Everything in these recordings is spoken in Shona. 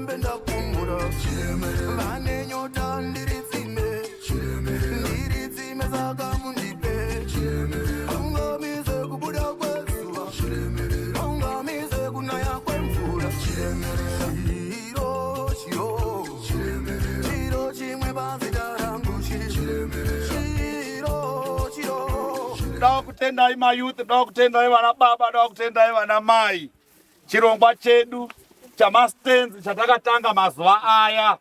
hembe ndakumura, vane nyota ndiri tsime, ndiri tsime, saka mundipe. Ungamise kubuda kwezuva, ungamise kunaya kwemvura, chiro chiro chiro chimwe pazita rangu, chiro chiro. Dawa kutendai mayouth, dawa kutendai vana baba, dawa kutendai vana mai. Chirongwa chedu chamastands chatakatanga mazuva aya,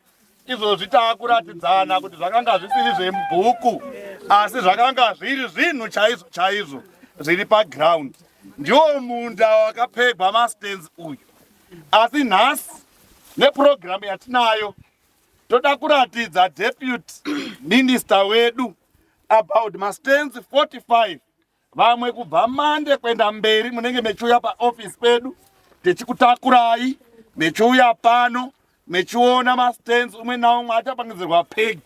izvozvi taakuratidzana kuti zvakanga zvisiri zvemubhuku, asi zvakanga zviri zvinhu chaizvo chaizvo zviri paground. Ndiwo munda wakapegwa mastands uyu. Asi nhasi nepurogiramu yatinayo, toda kuratidza deputy minister wedu about mastands 45. Vamwe kubva Mande kuenda mberi munenge mechiuya paofisi pedu, tichikutakurai mechiuya pano, mechiona mastands. Umwe naumwe achapangidzirwa peg.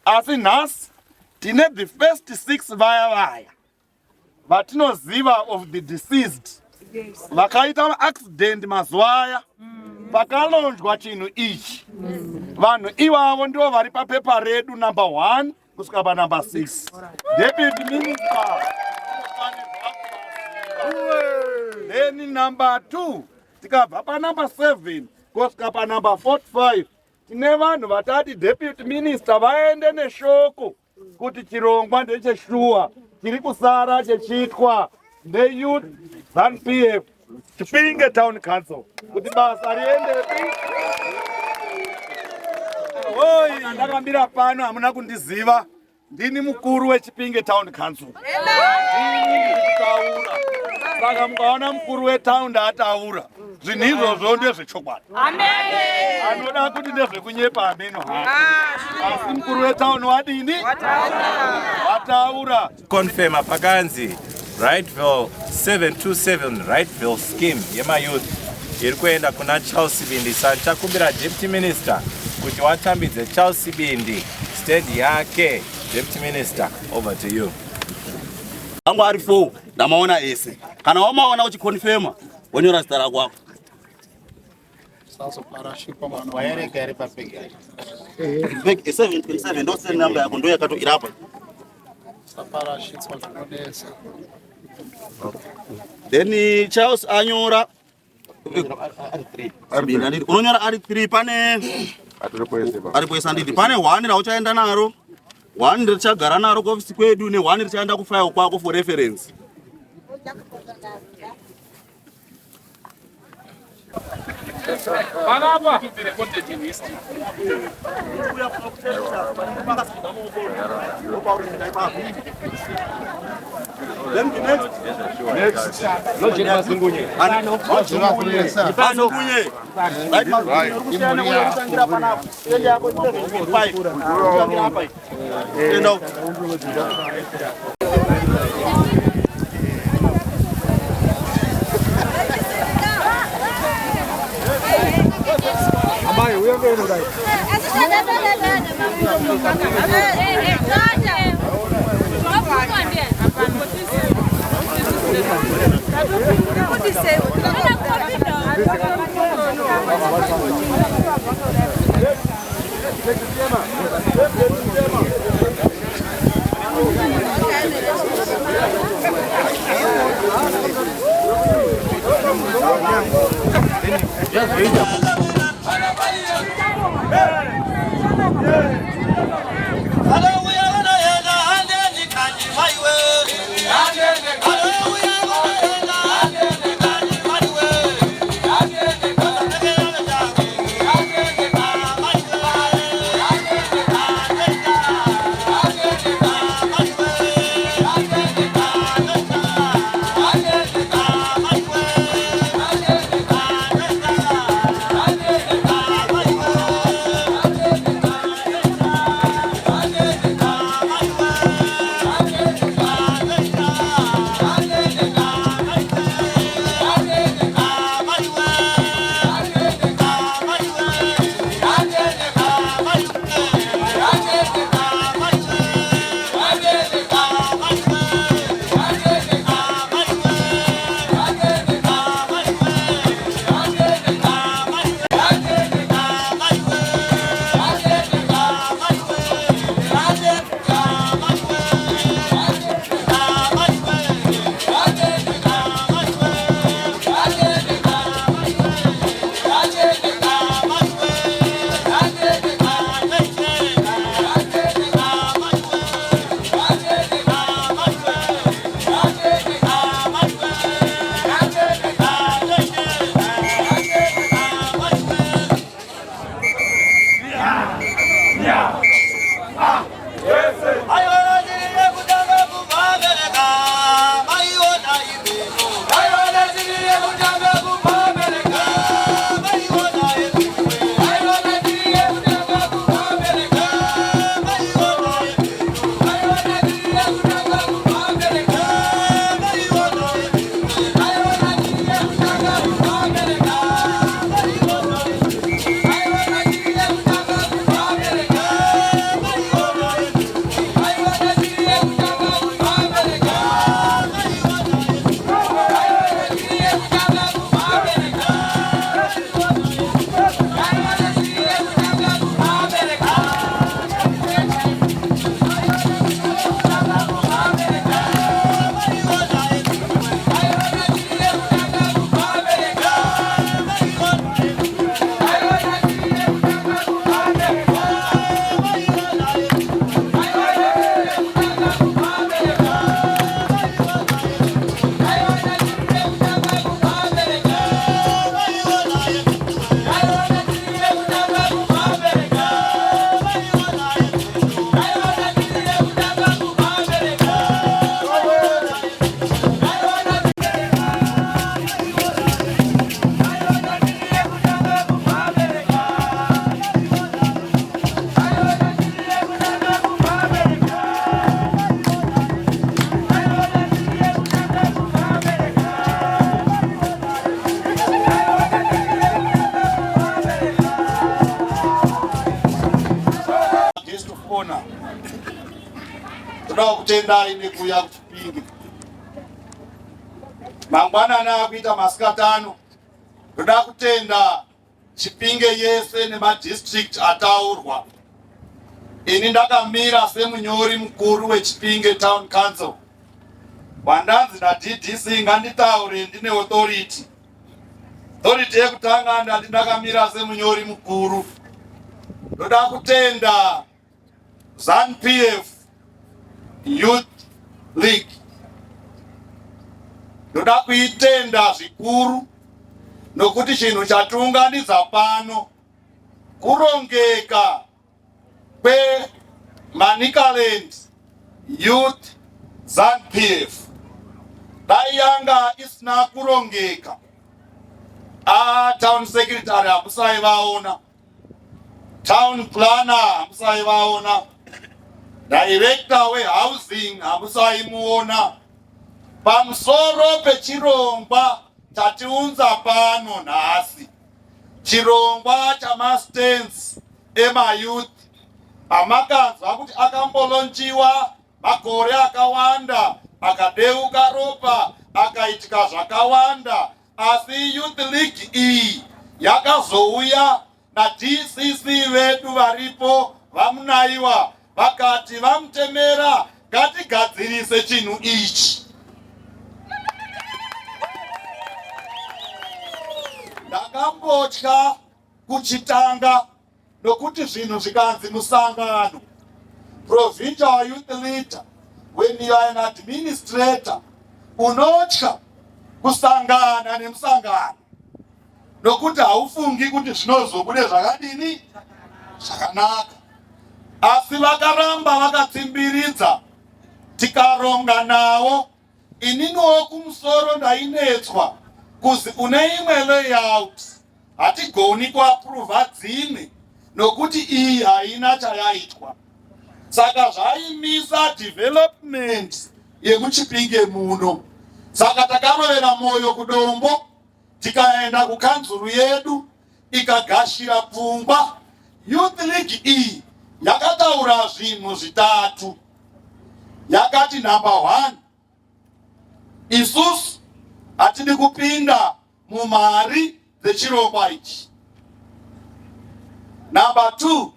Asi nhasi tine the first six, vaya vaya vatinoziva of the deceased vakaita accident mazuva aya pakalonjwa chinhu ichi. Vanhu ivavo ndivo vari papepa redu, number 1 kusvika panumber 6. Deputy minister, then number 2, tikabva panumber 7 kusvika panumber 45, tine vanhu vatati deputy minister vaende neshoko kuti chirongwa ndecheshuwa chiri kusara chechiitwa neyouth ZANU PF Chipinge Town Council kuti basa riendepi. Ndakambira pano, hamuna kundiziva. Ndini mukuru weChipinge Town Council, ndini ndiri kutaura. Saka mukaona mukuru wetaundi ataura zvinhu izvozvo, ndezvechokwadi. Anoda kuti ndezvekunyepa, ameno hake. Asi mukuru wetauni wadini? Wataura. Confirma pakanzi Wrightville 727, Wrightville scheme yemayouth iri kuenda kuna Charles Sibindi. Sa ndichakumbira deputy minister kuti watambidze Charles Sibindi stand yake. Deputy minister, over to you. Angu ari 4, ndamaona ese. Kana wamaona uchiconfirma, wonyora zita rako ako. Waereka here papegi? Peg 727 ndo same number yako, ndo yakato irapa. Saparashitswa zvinonetsa. Then Charles anyora Sibindi, handiti? Unonyora ari 3, pane ari kwese, handiti? Pane 1 rauchaenda naro, 1 richagara naro kuofisi kwedu, ne1 richaenda kufile kwako for reference. Panapa. Then the next. Mazungunye. Mazungunye. Right, Mazungunye. Uri kusiyana uye kutangira panapa. Stand yako 7.5. Kutangira apa. Enda uko. Amai, uya mberi kudai. Toda kutendai nekuuya kuChipinge. Mangwanani akuita masikatano. Toda kutenda Chipinge yese nemadistrict ataurwa. Ini ndakamira semunyori mukuru weChipinge Town Council. Wandanzi naDDC nganditaure ndine authority. Authority yekutanga ndati ndakamira semunyori mukuru. Ndoda kutenda ZANU PF Youth League. Ndoda kuitenda zvikuru nokuti chinhu chatiunganidza pano kurongeka kweManicaland Youth ZANU PF. Dai yanga isina kurongeka, a town secretary hamusai vaona, town planner hamusai vaona, director wehousing hamusai muona. Pamusoro pechirongwa chatiunza pano nhasi, chirongwa chamastands emayouth amakanzwa kuti akambolonchiwa makore akawanda, akadeuka ropa, akaitika zvakawanda, asi Youth League iyi yakazouya naDCC vedu varipo vaMunaiwa, vakati vamutemera ngatigadzirise chinhu ichi. Ndakambotya kuchitanga nokuti zvinhu zvikanzi musangano, provincial youth leader, when you are an administrator, unotya kusangana nemusangano nokuti haufungi kuti zvinozobude zvakadini zvakanaka. Asi vakaramba vakatsimbiridza, tikaronga nawo. Ininiwo kumusoro ndainetswa kuzi une imwe layout hatigoni kuapuruvha dzimwe nokuti iyi haina chayaitwa, saka zvaimisa development yekuChipinge muno. Saka takarovera mwoyo kudombo, tikaenda kukanzuru yedu ikagashira pfungwa. Youth League iyi yakataura zvinhu zvitatu. Yakati number 1, isusu hatidi kupinda mumari dzechirongwa ichi. Number 2,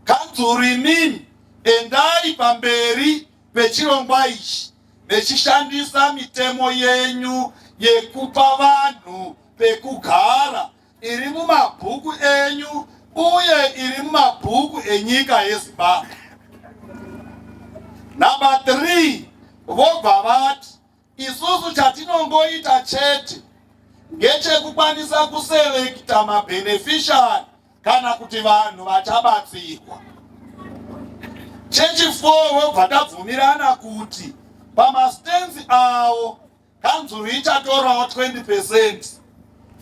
kanzuru imimi endai pamberi pechirongwa ichi vechishandisa mitemo yenyu yekupa vanhu pekugara iri mumabhuku enyu uye iri mumabhuku enyika yeZimbabwe. Number 3, vobva vati isusu chatinongoita chete ngechekukwanisa kuselekta mabeneficiary kana kuti vanhu vachabatsirwa. Chechi4, vobva tabvumirana kuti pamastands avo kanzuru ichatorawo 20%,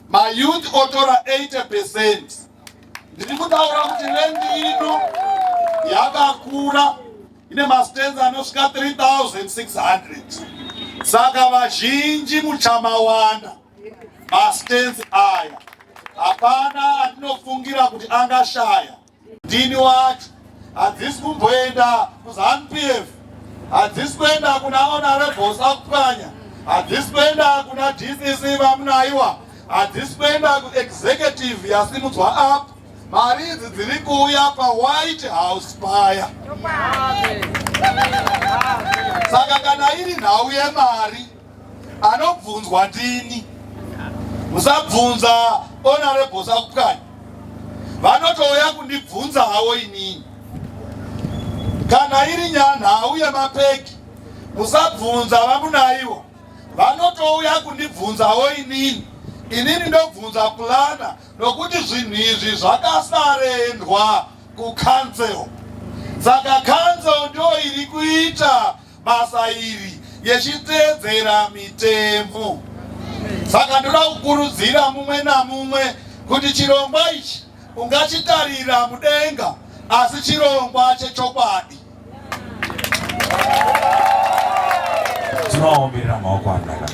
mayouth otora 80%. Ndiri kutaura kuti land ino yakakura, ine mastands anosvika 3600, saka vazhinji muchamawana mastands aya. Hapana andinofungira kuti angashaya. Ndini wacho hadzisi kumboenda kuZANU PF, hadzisi kuenda kuna Honorable Sakupwanya, hadzisi kuenda kuna DCC vaMunaiwa, hadzisi kuenda kuexecutive yasimudzwa up. Mari idzi dziri kuuya paWhite House paya. Saka kana iri nhau yemari, anobvunzwa ndini, musabvunza Honorable Sakupwanya, vanotouya kundibvunza havo inini. Kana iri nyanhau yemapegi, musabvunza vaMunaiwa, vanotouya kundibvunzawo inini. Inini ndobvunza planner, nokuti zvinhu izvi zvakasarendwa kucouncil. Saka council ndo iri kuita basa iri yechiteedzera mitemo. Saka ndoda kukurudzira mumwe namumwe kuti chirongwa ichi ungachitarira mudenga, asi chirongwa chechokwadi. Tinovaomberera maoko anaka.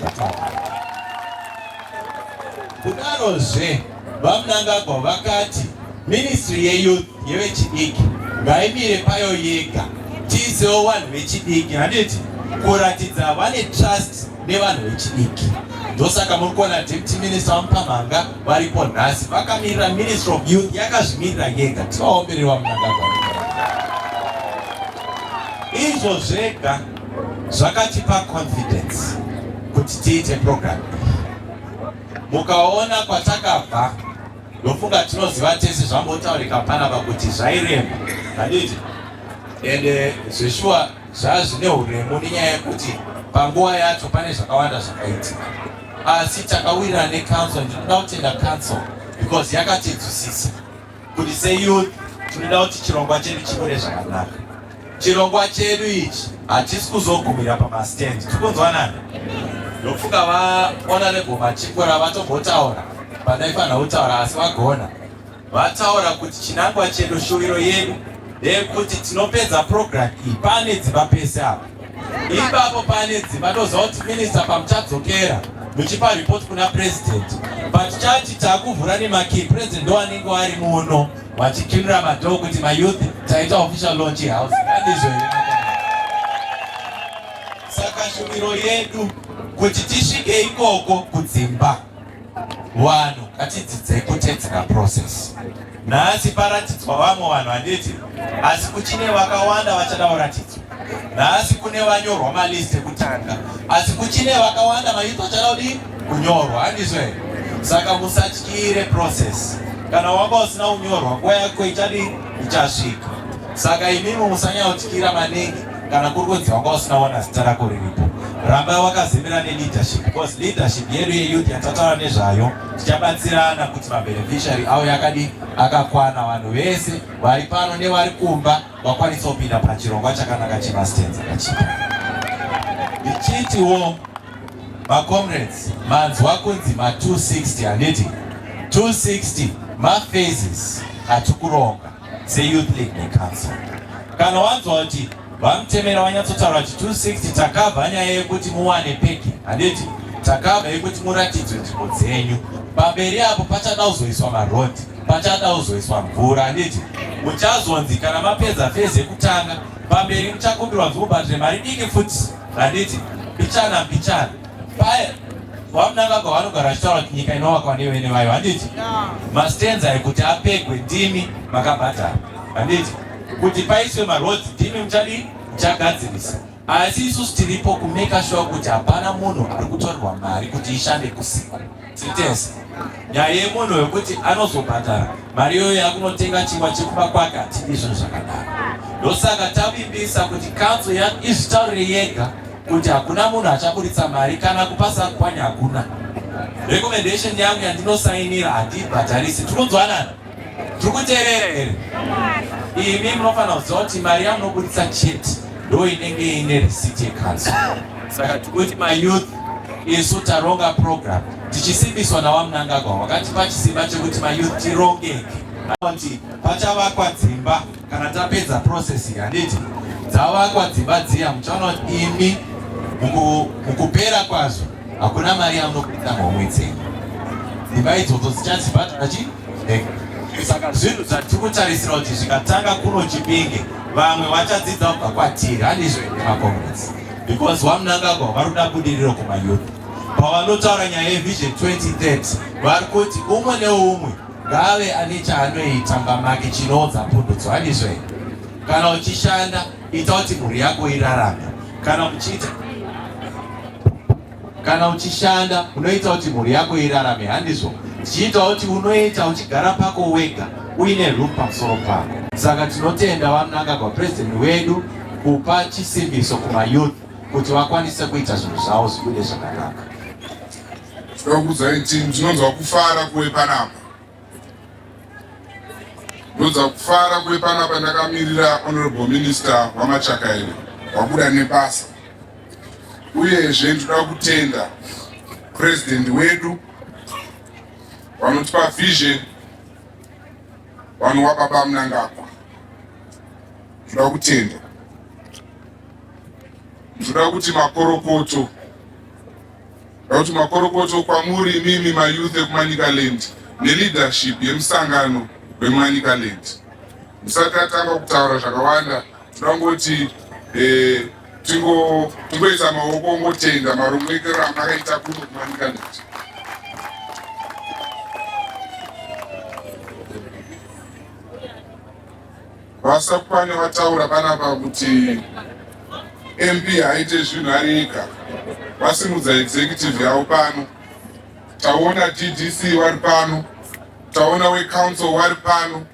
Kudarozve VaMnangagwa vakati ministry yeyouth, yevechidiki, ngaimire payo yega. Tiisewo vanhu vechidiki, handiti? Kuratidza vane trust nevanhu vechidiki. Ndosaka muri kuona Deputy Minister vaMupamhanga varipo nhasi vakamirira Ministry of Youth yakazvimirira yega. Tivaomberere VaMnangagwa. Izvo zvega zvakatipa confidence kuti tiite program iyi. Mukaona kwatakabva ndofunga tinoziva tese zvambotaurika panapa kuti zvairema, handiti? Ende zveshuwa zvazvine uremu nenyaya yekuti panguva yacho pane zvakawanda zvakaitika, asi takawirirana necouncil. Ndinoda kutenda council because yakatinzwisisa kuti seyouth tinoda kuti chirongwa chedu chibude zvakanaka. Chirongwa chedu ichi hachisi kuzogumira pamastand, tikunzwanana. Ndofunga vaHonorable Machingura vatombotaura pandaifanira kutaura, asi vagona vataura kuti chinangwa chedu, shuviro yedu ndeyekuti tinopedza program iyi pane dzimba pese apa. Ipapo pane dzimba, toziva kuti minister pamuchadzokera muchipa report kuna president, patichati takuvhura nemakey, president ndo anenge vari muno vachikinura madhoo kuti mayouth taita official launch house. Handizvo here? Saka shuviro yedu kuti tisvike ikoko kudzimba, vanhu ngatidzidzei kutedzera process. Nhasi paratidzwa vamwe vanhu, handiti? Asi kuchine vakawanda vachada kuratidzwa. Nhasi kune vanyorwa malist ekutanga, asi kuchine vakawanda mayouth vachada kudii? Kunyorwa, handizvo here? Saka musatyire process. Kana wanga usina kunyorwa, nguva yako ichadii? Ichasvika. Saka imimi musanyanya kutyira maningi kana kuri kunzi wanga usina kuona zita rako riripo. Ramba wakazemera neleadership, because leadership yedu yeyouth yatataura nezvayo, tichabatsirana kuti mabeneficiary auye akadii? Akakwana. Vanhu vese vari pano nevari kumba vakwanisa kupinda pachirongwa chakanaka chemastands akachipa. Ndichitiwo macomrades, manzwa kunzi ma260, handiti? 260 maphases atikuronga seyouth league necouncil. Kana wanzwa kuti vamutemera vanyatsotaura kuti 260, takabva nyaya yekuti muwane peki, handiti? Takabva yekuti muratidzwe nzvimbo dzenyu. Pamberi apo pachada kuzoiswa marodhi, pachada kuzoiswa mvura, handiti? Muchazonzi kana mapedza phase yekutanga, pamberi muchakumbirwa kunzi mubhadhare mari diki futi, handiti? Mbichana mbichana. Paya VaMnangagwa vanogara vachitaura kuti nyika inovakwa nevene vayo, handiti? Mastands ayo kuti apegwe ndimi makabhadhara, handiti? Kuti paiswe maroads ndimi muchadii? Muchagadzirisa. Asi isusu tiripo kumeka sure kuti hapana munhu ari kutorerwa mari kuti ishande kusiku. Tiri tese. Nyaya yemunhu wekuti anozobhadhara mari iyoyo yakunotenga chingwa chekumba kwake, hatidi zvinhu zvakadaro. Ndosaka tavimbisa kuti council izvitaurire yega kuti hakuna munhu achaburitsa mari kana kupasa kwanya, hakuna. Recommendation yangu yandinosainira, handibhadharisi. Tiri kunzwanana? Tiri kuteerera here? Imi munofanira kuziva kuti mari yamunoburitsa chete ndo inenge ine receipt yecouncil. Saka tikuti mayouth, isu taronga program tichisimbiswa naVaMnangagwa, wakatipa chisimba chekuti mayouth tirongeke kuti pachavakwa dzimba kana tapedza process iyi, handiti? Dzavakwa dzimba dziya, muchaona kuti imi mukupera kwazvo hakuna mari yamunobudisa muhomwe dzenyu. Dzimba idzodzo dzichadzibhadhara chi ega. Saka zvinhu zvatiri kutarisira kuti zvikatanga kuno Chipinge, vamwe vachadzidza kubva kwatiri, handizvo here macomrades? Because VaMnangagwa vari kuda budiriro kumayouth. Pavanotaura nyaya yeVision 2030, vari kuti umwe neumwe ngave ane chaanoita mumba make chinoodza pundutso, handizvo here? Kana uchishanda, ita kuti mhuri yako irarame. Kana uchiita, kana uchishanda, unoita kuti mhuri yako irarame, handizvo? Tichiita kuti unoita uchigara pako wega uine roof pamusoro pako. Saka tinotenda VaMnangagwa, president wedu, kupa chisimbiso kumayouth kuti vakwanise kuita zvinhu zvavo zvibude zvakanaka. Tinoda kukuudzai kuti ndinonzwa kufara kuve panapa. Ndinonzwa kufara kuve panapa ndakamirira Honorable Minister vaMachakaire vabuda nebasa. Uyezve ndinoda kutenda President wedu vanotipa vision, vanhu waBaba Mnangagwa. Ndinoda kutenda, ndinoda kuti makorokoto, ndoda kuti makorokoto kwamuri imimi mayouth ekuManicaland neleadership yemusangano weManicaland. Musati atanga kutaura zvakawanda, toda kungoti Eh, tingo tingoisa maoko ongotenda marongekero amakaita kuno kuManicaland. VaSakupane vataura panapa kuti MP haaite zvinhu ari ega, vasimudza executive yavo pano. Taona DDC vari pano, taona wecouncil vari pano,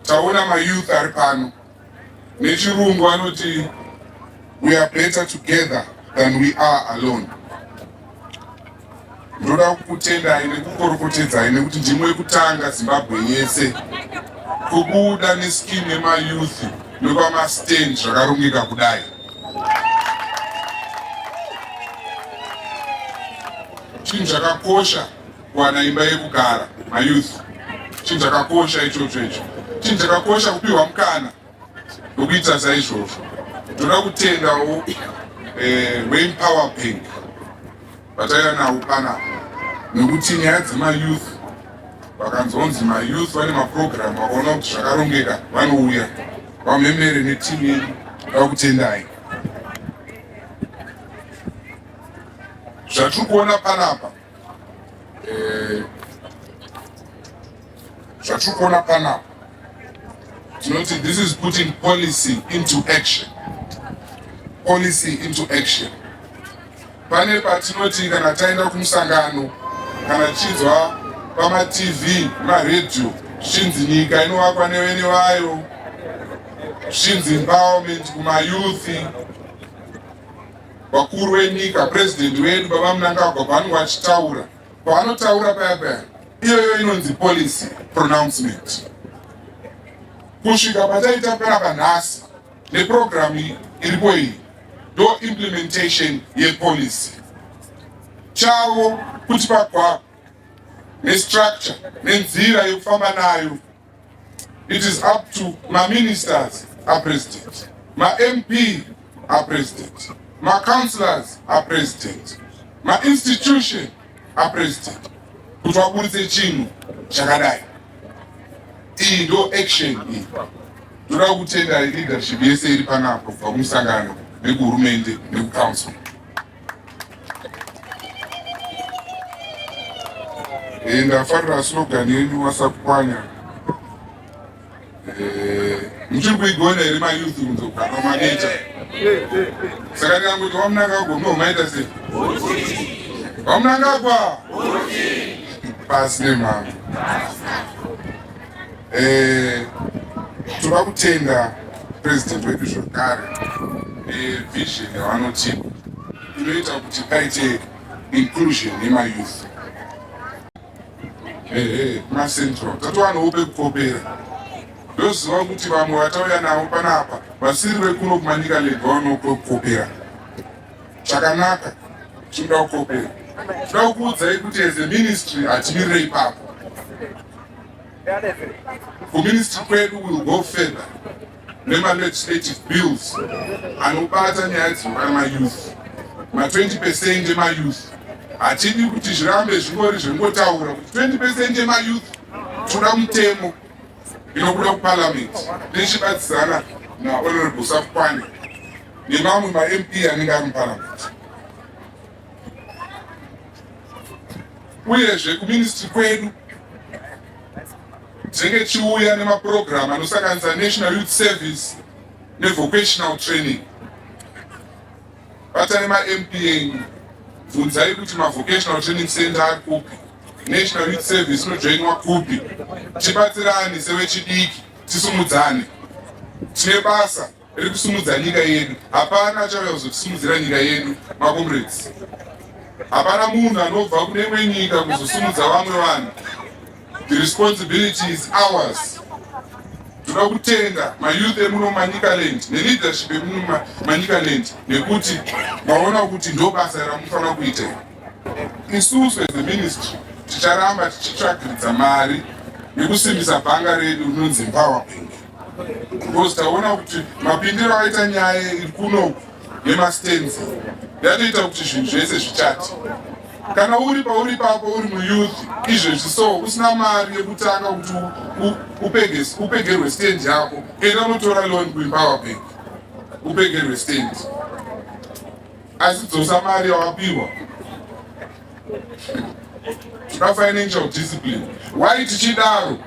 taona mayouth ari pano. Nechirungu vanoti we are better together than we are alone. Ndoda kukutendai nekukorokotedzai nekuti ndimwe kutanga Zimbabwe yese kubuda neskimu yemayouth nekwamastand zvakarongeka kudai. Chinhu chakakosha kuwana imba yekugara mayouth, chinhu chakakosha ichocho icho, chinhu chakakosha kupiwa mukana wekuita saizvozvo. Ndoda kutendawo eh, weEmpower Bank vataiva navo panapa nekuti nyaya dzemayouth vakanzonzi mayouth vane mapurogiramu vakaona kuti zvakarongeka vanouya vamhemere netimu yedu. Vakutendai zvatiri kuona panapa eh, zvatiri kuona panapa tinoti this is putting policy into action, policy into action. Pane patinoti kana taenda kumusangano kana tichinzwa pamaTV maredhiyo zvichinzi nyika inovakwa nevene vayo, zvichinzi empowerment kumayouth, vakuru venyika, president wedu baba Mnangagwa pavanenge vachitaura, pavanotaura paya paya, iyoyo inonzi policy pronouncement. Kusvika pataita panapa nhasi neprogramu iripo iyi ndo implementation yepolicy chavo kuti pagwaro nestructure nenzira yekufamba nayo. It is up to maministers apresident, maMP apresident, macouncillors apresident, mainstitution apresident kuti vaburitse chinhu chakadai. Iyi ndo action iyi. Ndoda kutenda leadership yese iri panapo kubva kumusangano nekuhurumende nekucouncil. Eh, ndafarira slogan yenyu waSakupwanya. Eh, muchiri kuigona here mayouth kunzogara maneta? Saka ndikangoti waMnangagwa munomaita sei? WaMnangagwa pasi nemhango. Eh, toda kutenda president wedu zvakare nevision yavanotipa inoita kuti paite inclusion yemayouth. Ehe, kumacentral tatowanawo pekukopera. Ndoziva kuti vamwe vatauya navo panapa vasiri vekuno kuManicaland vaonawo pekukopera. Chakanaka chinoda kukopera. Toda kukuudzai kuti as a ministry hatimirire ipapo. Kuministry kwedu will go further nema-legislative bills anobata nyaya dzinobata mayouth, ma20 percent emayouth. Hatidi kuti zvirambe zvingori zvengotaura kuti 20 percent emayouth. Toda mutemo inobuda kuparliament tichibatsidzana naHonorable Sakupwanya nemamwe maMP anenge ari muparliament. Uyezve kuministry kwedu tinenge tichiuya nemapurogiramu anosanganisa National Youth Service nevocational training. Batai maMP enyu, bvunzai kuti mavocational training center ari kupi, National Youth Service inojoinwa kupi. Tibatsirane sevechidiki, tisumudzane. Tine basa rekusimudza nyika yedu. Hapana achauya kuzotisimudzira nyika yedu, macomrades. Hapana munhu anobva kune imwe nyika kuzosimudza vamwe vanhu. The responsibility is ours. Toda kutenda mayouth emuno Manicaland neleadership emuno Manicaland nekuti maona kuti ndo basa ramufanira kuita. Isusu as a ministry ticharamba tichitsvagiridza mari nekusimbisa bhanga redu rinonzi Empower Bank, because taona kuti mapindiro aita nyaya iri kunoku yemastands yatoita kuti zvinhu zvese zvichati. Kana uri pauri ipapo uri muyouth izvezvi, so usina mari yekutanga kuti upegerwe stand yako, enda unotora loan kuEmpower Bank. Upekerwe stand. Asi dzosa mari yawapiwa. Toda financial discipline. Why tichidaro?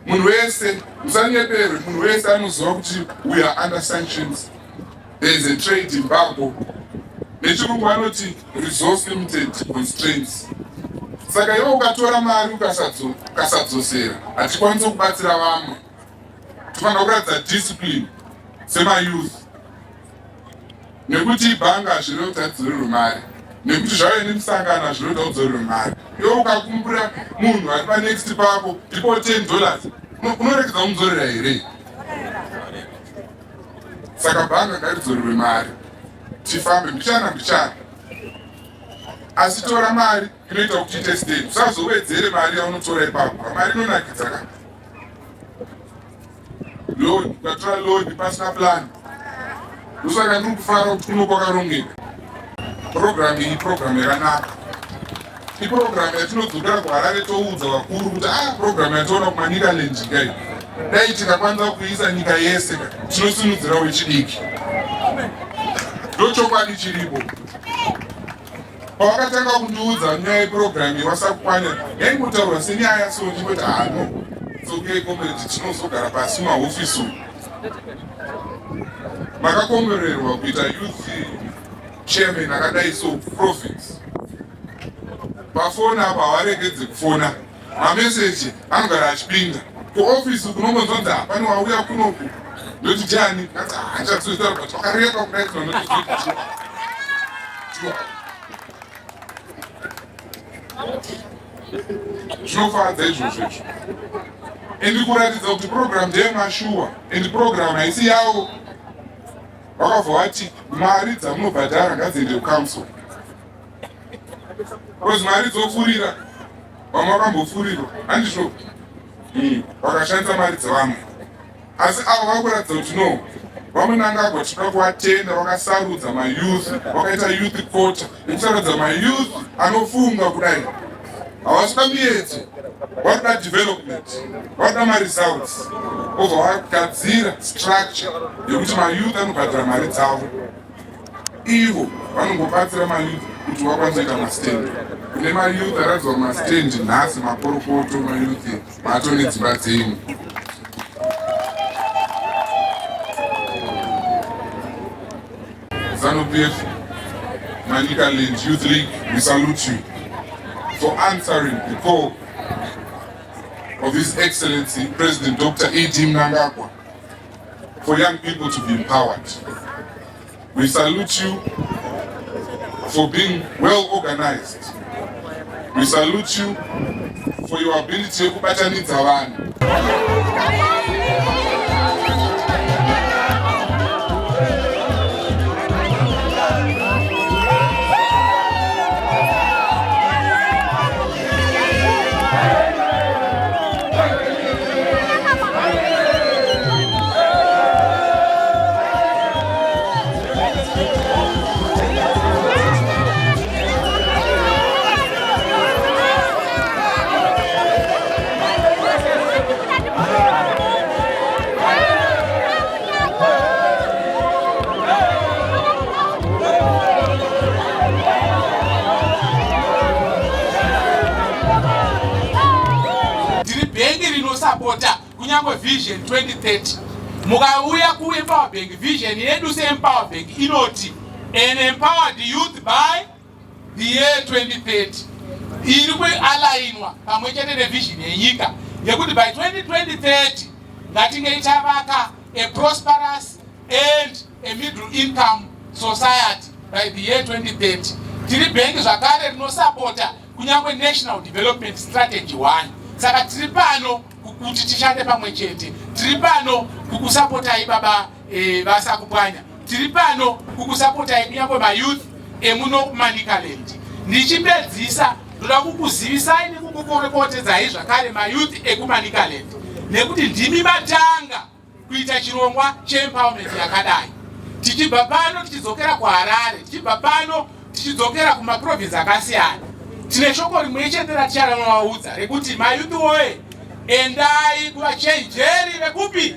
Munhu wese musanyeperwe, munhu wese anoziva kuti we are under sanctions. There is a trade embargo. Nechirungu vanoti resource limited constraints. Saka iwe ukatora mari ukasadzosera, hatikwanisi kubatsira vamwe. Tofanira kuratidza discipline semayouth. Nekuti ibhanga hazvirevi kuti adzorerwe mari, nekuti zvave nemusangano hazvirevi kuti audzorerwe mari. Iwe ukakumbira munhu ari panext pako ndipo 10 dollars, unoregedza kumudzorera here? Saka bhanga ngaridzorerwe mari tifambe mbichana mbichana, asi tora mari inoita kuti ite stand, usazowedzere mari yaunotora ipapo. Mari inonakidza ka loan, ukatora loan pasina plan. Ndosaka ndiri kufara kuti kuno kwakarongeka. Program iyi program yakanaka, iprogram yatinodzokera kuHarare toudza vakuru kuti ah, program yatoona kuManicaland kai, dai tikakwanisa kuisa nyika yese tinosimudzira wechidiki. Ndochokwadi chiripo. Pawakatanga kundiudza nyaya yeprogram yewaSakupwanya yaingotaurwa senyaya, so ndingoti hano tsokei comrade, tinozogara pasi mumahofisi umu. Makakomborerwa kuita youth chairman akadai so province. Pafoni apa havaregedze kufona, mameseji anogara achipinda kuofisi kunongonzonzi hapani wauya kunoku, ndoti ndiani? Handichazoitaura, but wakareba kudai tinonoti zvinofadza izvozvo izvo, and kuratidza kuti program ndeyemashuwa, and program haisi yavo. Vakabva vati mari dzamunobhadhara ngadziende kucouncil, because mari dzofurira vamwe vakambofurirwa, handizvo? Vakashandisa mari dzevamwe, asi avo vakuratidza kuti no. VaMnangagwa tinoda kuvatenda, vakasarudza mayouth, vakaita youth quota yekusarudza mayouth anofunga kudai. Havasida miedzo, varikuda development, varikuda maresults. Obva vagadzira structure yekuti mayouth anobhadhara mari dzavo, ivo vanongobatsira mayouth kuti vakwanise kuita mastand. Kune mayouth aradzwa mastand nhasi, makorokoto mayouth, mato nedzimba dzenyu. ZANU-PF Manicaland Youth League, we salute you for answering the call of His Excellency President Dr. E.D. Mnangagwa for young people to be empowered. We salute you for being well organized. We salute you for your ability yekubatanidza vanhu. Tiri bhengi rinosapota kunyange Vision 2030. Mukauya kuEmpower Bank, vision yedu seEmpower Bank inoti an empowered youth by the year 2030, iri kualainwa pamwe chete nevision yenyika yekuti by 2030 ngatinge ichavaka a prosperous and a middle income society by the year 2030. Tiri bhengi zvakare rinosapota kunyange National Development Strategy 1. Saka tiri pano kuti tishande pamwe chete, tiri pano kukusapotai baba vaSakupwanya, tiri pano kukusapotai kunyange mayouth emuno kuManicaland. Ndichipedzisa, ndoda kukuzivisai nekukukorokotedzai zvakare mayouth ekuManicaland, nekuti ndimi matanga kuita chirongwa cheempowerment yakadai. Tichibva pano tichidzokera kuHarare, tichibva pano tichidzokera kumaprovinsi akasiyana, tine shoko rimwe chete ratichanovaudza rekuti mayouth woye, endai kuvachenjeri vekupi,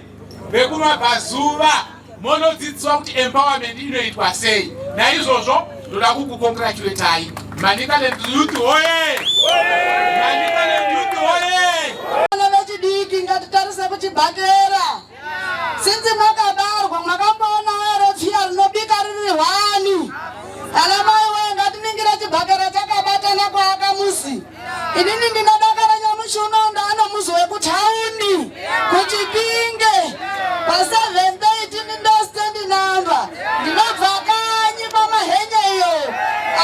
vekumabvazuva. Monodzidziswa kuti empowerment inoitwa sei. Naizvozvo ndoda kukucongratulatai. Manicaland Youth hoye! Manicaland Youth hoye! Vana vechidiki ngatitarise kuchibhakera. Sinzi makabarwa makamboona here pfiya rinobika riri hwani? Ana mai wee ngatiningire chibhakera chakabatana kwaakamusi. Inini ndinodakara nyamushi uno ndaano muzi wekutaundi kuChipinge pa 713 ndo stand number ndinobva kanyi pamahenye iyo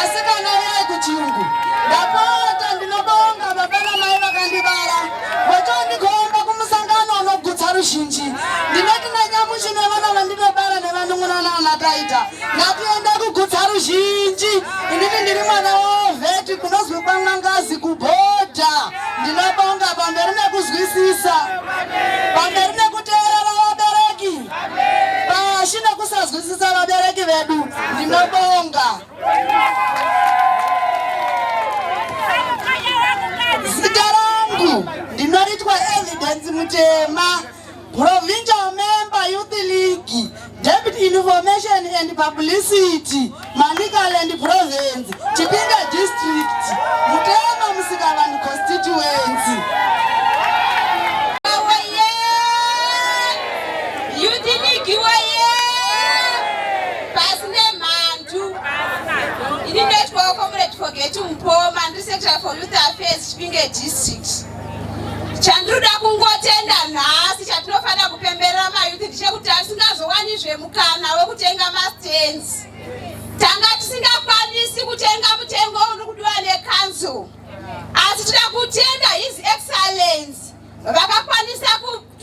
asi kana uyai kuchirungu ndapota ndinobonga baba namai vakandibara vochondikomba kumusangano unogutsa ruzhinji ndinoti nanyamushi nevana vandinobara nevanun'una nana taita Ngatiende kugutsa ruzhinji. Inini ndiri mwana wovheti kunozwi kwaMwangazi kubhodha. Ndinobonga pamberi nekuzwisisa, pamberi nekuteerera vabereki, pashi nekusazwisisa vabereki vedu. Ndinobonga. Zita rangu ndinoritwa Evidence Mutema. Provincial Member Youth League, Deputy Information and Publicity, Manicaland Province, Chipinge District, Mutema Musikavanhu Constituency. Youth League waye pasi nemhandu. Ini ndetwa Comrade Forget Mupoma, ndiri Secretary for Youth Affairs Chipinge District. Chandinoda kungotenda nhasi chatinofanira kupemberera mayouth ndechekuti tasingazowanizve mukana wekutenga mastands. Tanga tisingakwanisi kutenga mutengo uri kudiwa necouncil, asi toda kutenda His Excellence vakakwanisa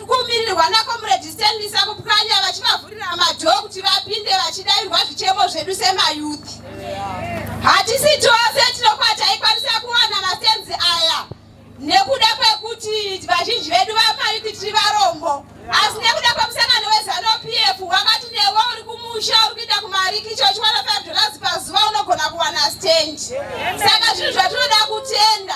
kumirirwa naComrade Stanley Sakupwanya vachivavhurira madhoo kuti vapinde vachidairwa zvichemo zvedu semayouth. Hatisi tose tinokuva taikwanisa kuwana mastands aya nekuda kwekuti vazhinji vedu vamayuthi tiri varombo, asi nekuda kwemusangano weZanu PF wakati newe uri kumusha uri kuenda kumarikicho uchiwana 5 dollars pazuva unogona kuwana stand. Saka zvinhu zvatinoda kutenda,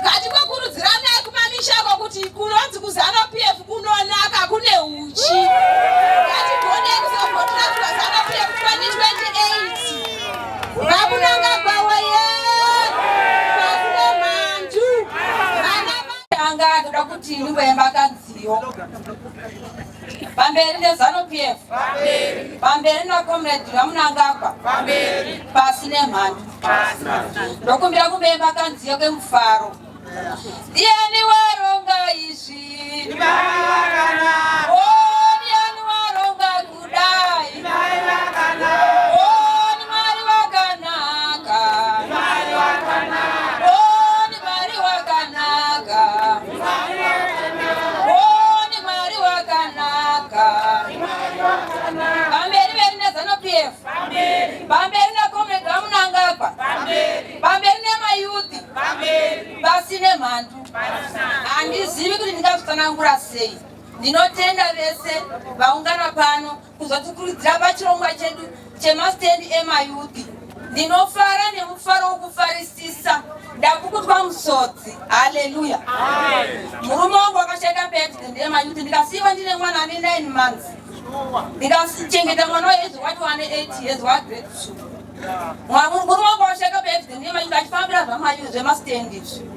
ngatikokurudziranai kumamishako kuti kunonzi kuZanu PF kunonaka, kune uchi. Ngatigonei kuzovhotera kuZanu PF 2028. Vamunangagwa woye pasi nemhandu. Anga ndoda kuti ndimboemba kanziyo pamberi neZanu PF, pamberi naComrade vaMunangagwa, pasi nemhandu. Ndokumbira kumboemba kanziyo kemufaro. Ndiani waronga izvi? Oh, ndiani waronga kudai? Oh, ni Mwari wakanaka. Oh, ni Mwari wakanaka. Oh, ni Mwari wakanaka. Pamberi veri neZanu PF. Pamberi naComrade vaMunangagwa. Pamberi nemayouth. Pasi nemhandu. Handizivi kuti ndingazvitsanangura sei. Ndinotenda vese vaungana pano kuzotikurudzira pachirongwa chedu chemastendi emayouth. Ndinofara nemufaro wokufarisisa, ndapukutwa musodzi. Haleluya! Murume wangu wakashaika paaccident yemayouth, ndikasiyiwa ndine mwana ane 9 months, ndikachengeta mwana waizvo wati wane 8 years wa grade 2. Murume wangu wakashaika paaccident yemayouth achifambira zvamayouth zvemastendi izvi.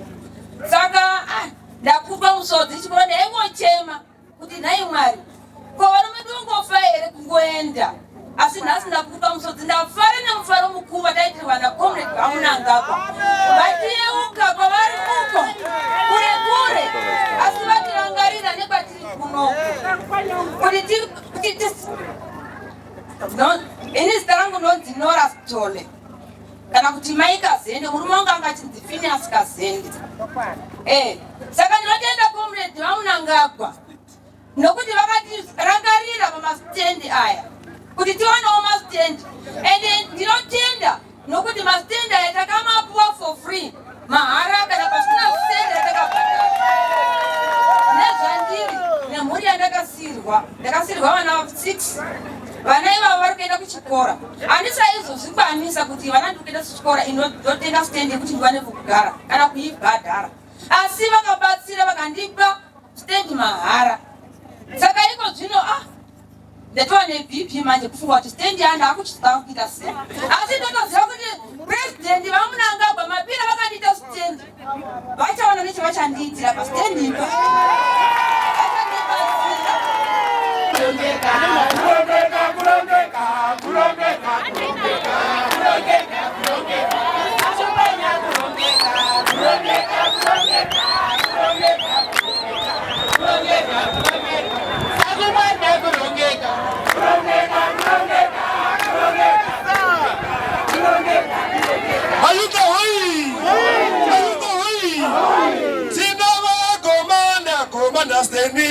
Saka ndakupa musodzi chikoro, ndaingochema kuti nhai Mwari, ko varume dongofa here kungoenda? Asi nhasi ndakupa musodzi, ndafara nemufaro mukuru wataitirwa naComrade vaMunangagwa. Vatiyeuka kwavari uko kure kure, asi vatirangarira nekwatiri kunoku kuti ini zita rangu ndonzi Nora Stole kana kuti Mai Kazende. Murume wangu anga achinzi Phineas Kazende. Saka ndinotenda Comrade vaMunangagwa nokuti vakatirangarira pamastendi aya kuti tiwanewo mastendi. Ende ndinotenda nokuti mastendi aya takamapuwa for free, mahara, kana pasina stendi ratakabhadhara. Nezvandiri nemhuri yandakasirwa, ndakasirwa vana 6. Vana ivavo vari kuenda kuchikora. Handisaizozvikwanisa kuti vana ndiri kuenda kuchikora inotenga stendi yekuti ndiwane kugara kana kuibhadhara, asi vakabatsira vakandipa stendi mahara. Saka iko zvino Ndatova neBP manje kufunga kuti stand yandakuchida kuita sei. Asi ndotoziva kuti president vaMnangagwa mapira vakandiita stand. Vachaona nechavachandiitira pastand ipo. Vachandibatsira. Kurongeka, kurongeka, kurongeka, kurongeka, kurongeka, kurongeka. Achopenya kurongeka, kurongeka, kurongeka, kurongeka, kurongeka, kurongeka. Sakubanda kurongeka, kurongeka, kurongeka, kurongeka, kurongeka. Ayuta hoi! Ayuta hoi! Tina va komanda, komanda stendi.